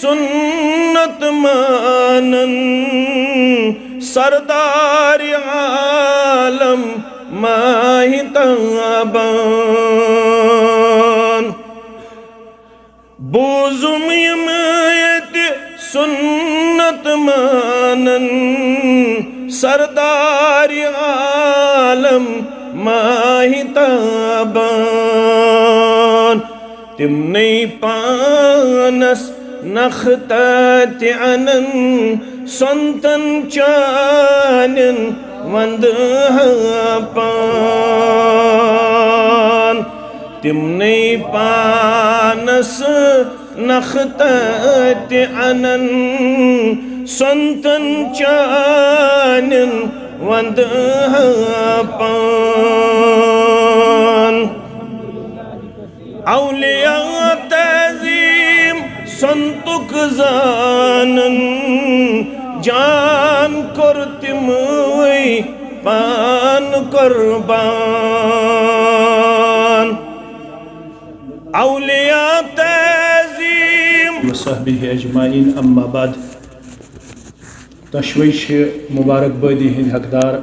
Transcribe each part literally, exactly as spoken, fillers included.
سنت مانن سردار عالم ماہ تابان۔ بوزم یم ییٚتہِ سنت مانن سردار عالم ماہ تابان۔ تمنے پانس نختہ تہِ انن سنتن چانن وندٕ ہا پان۔ تمنے پانس نختہ تہِ انن سنتن چانن وندٕ ہا پان۔ اولیاء تعظیم سنتک زانن جان کوٚر تموے پان قربان۔ اولیاء تعظیم وصحبہ اجمعین، اما بعد۔ دۄشوے چھِ مبارکبٲدی ہٕنٛدۍ حقدار،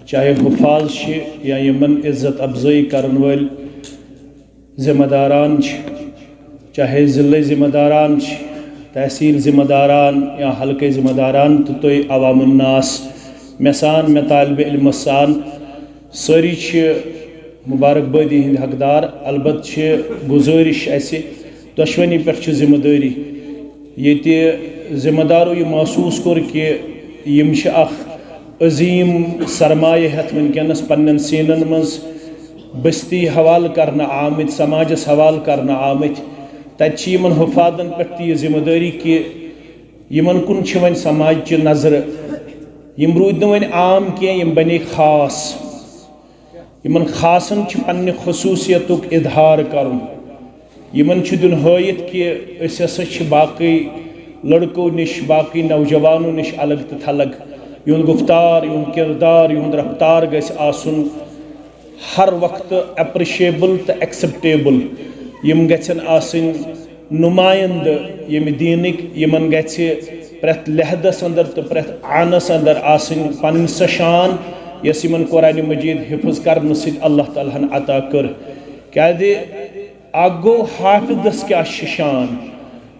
چاہے حفاظ چھِ یا یِمن عزت افزٲیی کرن وٲلۍ ذمہ داران چھِ، چاہے ضلعٕکۍ ذمہ داران چھِ، تحصیل ذمہ داران یا حلقہٕ ذمہ داران تہٕ تُہۍ عوام الناس، مےٚ سان، مےٚ طالب علمس سان، سٲری چھِ مبارکبٲدی ہٕنٛدۍ حقدار۔ البتہٕ چھِ گُزٲرِش اَسہِ، دۄشوٕنی پٮ۪ٹھ چھِ ذمہٕ دٲری۔ ییٚتہِ ذمہٕ دارو یہِ محسوٗس کوٚر کہِ یِم چھِ اکھ عظیٖم سرمایہِ ہٮ۪تھ وٕنکیٚنَس پننٮ۪ن سیٖنَن منٛز بستی حوالہٕ کرنہٕ آمٕتۍ، سماجس حوالہٕ کرنہٕ آمٕتۍ، تَتہِ چھِ یِمن حفاظن پٮ۪ٹھ تہِ یہِ ذمہٕ دٲری کہِ یِمن کُن چھِ وۄنۍ سماجچہِ نظرٕ۔ یِم روٗدۍ نہٕ وۄنۍ عام کینٛہہ، یِم بنے خاص۔ یِمن خاصن چھِ پننہِ خصوٗصیتُک اظہار کرُن۔ یِمن چھُ دیُن ہٲیِتھ کہِ أسۍ ہسا چھِ باقٕے لڑکو نِش، باقٕے نوجوانو نِش الگ تہٕ تھلگ۔ یِہُنٛد گُفتار، یِہُنٛد کِردار، یِہُنٛد رفتار گژھِ آسُن ہر وقتہٕ appreciable تہٕ acceptable۔ یِم گژھن آسٕنۍ نُمایندٕ ییٚمہِ دیٖنٕکۍ، یِمن گژھِ پرٛٮ۪تھ لحدس اندر تہٕ پرٛٮ۪تھ آنس اندر آسٕنۍ پنٕنۍ سۄ شان، یۄس یِمن قرآنِ مجیٖد حفظ کرنہٕ سۭتۍ اللہ تعالیٰ ہن عطا کٔر۔ کیازِ اکھ گوٚو حافظس کیٛاہ چھِ شان،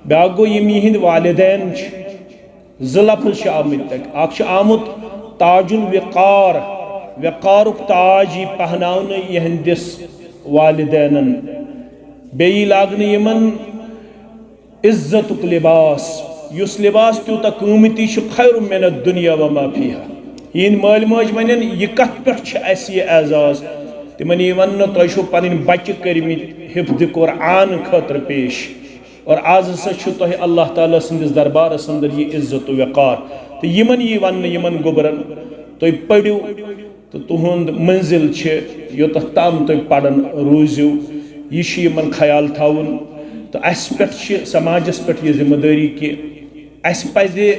بیٛاکھ گوٚو یِم یِہنٛدۍ والدین چھِ۔ زٕ لفظ چھِ آمٕتۍ تَتہِ۔ اکھ چھُ آمُت تاج الوقار، وقارُک تاج یی پہناونہٕ یِہنٛدِس والدینن۔ بیٚیہِ یی لاگنہٕ یِمن عزتُک لباس، یُس لباس تیوٗتاہ قۭمتی چھُ، خیر من الدنیا وما فیہا۔ یِہنٛدۍ مٲلۍ مٲج ونن، یہِ کتھ پٮ۪ٹھ چھُ اَسہِ یہِ اعزاز؟ تِمن یی وننہٕ، تۄہہِ چھُو پنٕنۍ بچہِ کٔرمٕتۍ حفظِ قرآن خٲطرٕ پیش۔ اور آز ہسا چھُ تۄہہِ اللہ تعالیٰ سٕنٛدِس دربارس اندر یہِ عزت و وقار۔ تہٕ یِمن یی وننہٕ، یِمن گوٚبرن، تُہۍ پٔرِو تہٕ تُہُنٛد منزل چھِ یوٚتتھ تام تُہۍ پران روٗزِو۔ یہِ چھُ یِمن خیال تھاوُن۔ تہٕ اَسہِ پٮ۪ٹھ چھِ، سماجس پٮ۪ٹھ یہِ ذمہٕ دٲری کہِ اَسہِ پَزِ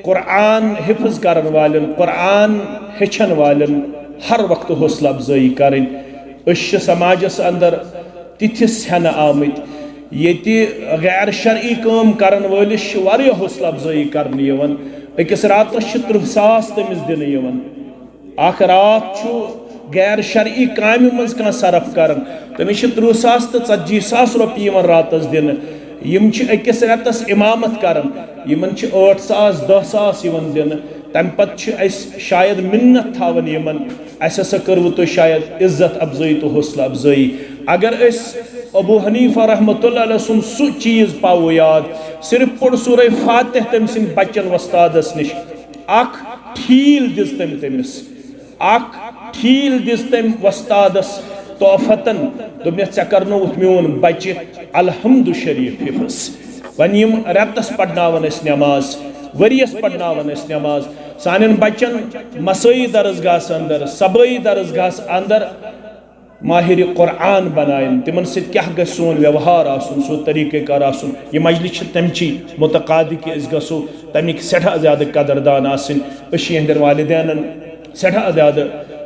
قرآن حفظ کرن والٮ۪ن، قرآن ہیٚچھن والٮ۪ن ہر وقتہٕ حوصلہٕ افزٲیی کرٕنۍ۔ أسۍ چھِ سماجس اندر تِتھِس ہٮ۪نہٕ آمٕتۍ، ییٚتہِ غیر شرعی کٲم کرن وٲلِس چھِ واریاہ حوصلہٕ افزٲیی کرنہٕ یِوان۔ أکِس راتس چھِ ترٕٛہ ساس تٔمِس دِنہٕ یِوان۔ اکھ راتھ چھُ غیر شرعی کامہِ منٛز کانٛہہ صرف کران، تٔمِس چھِ ترٕٛہ ساس تہٕ ژتجی ساس رۄپیہِ یِوان راتس دِنہٕ۔ یِم چھِ أکِس رٮ۪تس امامت کران، یِمن چھِ ٲٹھ ساس، دَہ ساس یِوان دِنہٕ۔ تمہِ پتہٕ چھِ أسۍ شاید مِنت تھاوان یِمن، اسہِ ہسا کٔروٕ تُہۍ شاید عزت افزٲیی تہٕ حوصلہٕ افزٲیی۔ اگر أسۍ ابو حنیفہ رحمتہ اللہ علیہ سُنٛد سُہ چیٖز پاوو یاد، صرف پوٚر سورہ فاتح تٔمۍ سٕنٛدۍ بچن وۄستادس نِش، اکھ ٹھیٖل دِژ تٔمۍ تٔمِس، اکھ ٹھیٖل دِژ تٔمۍ وۄستادس تحفتن، دوٚپنس، "ژےٚ کرنووُتھ میون بچہِ الحمد شریف حفظ۔" وۄنۍ یِم رٮ۪تس پرناوان ٲسۍ نٮ۪ماز، ؤریس پرناوان ٲسۍ نٮ۪ماز، سانٮ۪ن بچن مسٲیی درسگاہس اندر، صبٲیی درسگاہس اندر ماہر قرآن بناین، تِمن سۭتۍ کیٛاہ گژھِ سون ویوہار آسُن، سون طریقہ کار آسُن۔ یہِ مجلس چھِ تمچی متقاضی کہِ أسۍ گژھو تمِکۍ سٮ۪ٹھاہ زیادٕ قدردان آسٕنۍ۔ أسۍ چھِ یِہنٛدٮ۪ن والدینن سٮ۪ٹھاہ زیادٕ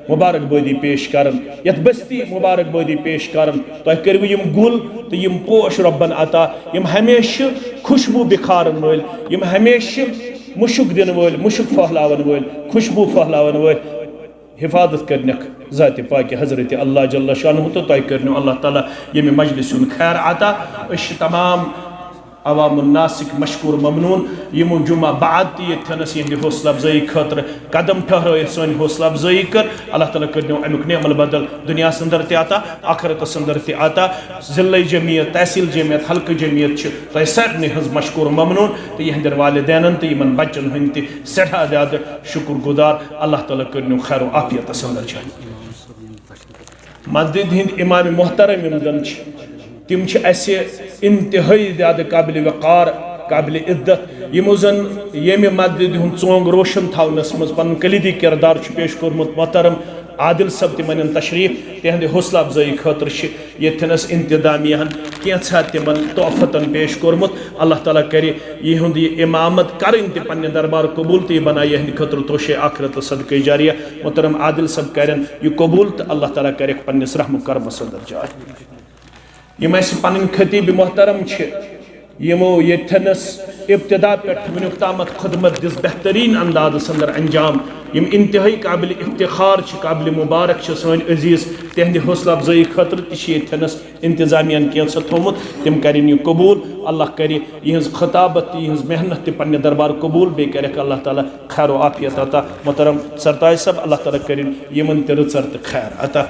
مبارک بٲدی پیش کران، یتھ بستی مبارک بٲدی پیش کران۔ تۄہہِ کٔرِو یِم گُل تہٕ یِم پوش رۄبن عطا، یِم ہمیشہِ خوشبو بِکھارن وٲلۍ، یِم ہمیشہِ مُشُک دِنہٕ وٲلۍ، مُشُک پھٔہلاون وٲلۍ، خوشبو پھٔہلاون وٲلۍ۔ حفاظت کٔرنکھ ذاتِ پاکہِ حضرت اللہ جل شانہ تہٕ تۄہہِ کٔرنو اللہ تعالیٰ ییٚمہِ مجلسہِ ہُنٛد خیر عطا۔ أسۍ چھِ تمام عوام الناسٕکۍ مشکور ممنون، یِمو جمعہ بعد تہِ ییٚتہِ تھنس یِہنٛدِ حوصلہٕ افزٲیی خٲطرٕ قدم ٹھہرٲیِتھ سٲنۍ حوصلہٕ افزٲیی کٔر۔ اللہ تعالیٰ کٔرنو امیُک نعم البدل دنیا سندر تہِ عطا، آخرت سندر تہِ عطا۔ ضلعی جمعیت، تحصیل جمعیت، حلقہٕ جمعیت چھِ تۄہہِ سارنٕے ہٕنٛز مشکور ممنون تہٕ یِہنٛدٮ۪ن والدینن تہٕ یِمن بچن ہٕنٛدۍ تہِ سٮ۪ٹھاہ زیادٕ شکر گزار۔ اللہ تعالیٰ کٔرنو خیر و عافیتس اندر جٲری۔ مسجد ہٕنٛدۍ امام محترم یِم زن چھِ، تِم چھِ اسہِ انتہٲئی زیادٕ قابل وقار، قابل عزت، یِمو زن ییٚمہِ مسجد ہُنٛد ژونگ روشن تھاونس منٛز پنُن کلیدی کردار چھُ پیش کوٚرمُت۔ محترم عادل صٲب تہِ منن تشریف، تِہنٛدِ حوصلہٕ افزٲیی خٲطرٕ چھِ ییٚتھٮ۪نس انتظامیہ ہن کینٛژھا تِمن تحفتن پیش کوٚرمُت۔ اللہ تعالیٰ کرِ یِہُنٛد یہِ امامت کرٕنۍ تہِ پننہِ دربار قبول تہٕ یہِ بنایہِ یِہنٛدِ خٲطرٕ توشے آخرت تہٕ صدقے جاریہ۔ محترم عادل صٲب کرن یہِ قبول تہٕ اللہ تعالیٰ کرٮ۪کھ پننِس رحم و کرمس اندر جاے۔ یِم اسہِ پنٕنۍ خطیب محترم چھِ، یِمو ییٚتھٮ۪نس ابتدا پٮ۪ٹھ وٕنیُک تامتھ خدمت دِژ بہتریٖن اندازس اندر انجام، یِم انتہٲئی قابل افتخار چھِ، قابل مبارک چھِ۔ سٲنۍ عزیز، تِہنٛدِ حوصلہٕ افزٲیی خٲطرٕ تہِ چھِ ییٚتھٮ۪نس انتظامیہ ہن کینٛژھا تھوٚومُت، تِم کرن یہِ قبول۔ اللہ کرِ یِہنٛز خطابت تہٕ یِہنٛز محنت تہِ پننہِ دربار قبول، بیٚیہِ کرٮ۪کھ اللہ تعالیٰ خیر و عافیت عطا۔ محترم سرتاج صٲب، اللہ تعالیٰ کرن یِمن تہِ رٕژر تہٕ خیر عطا۔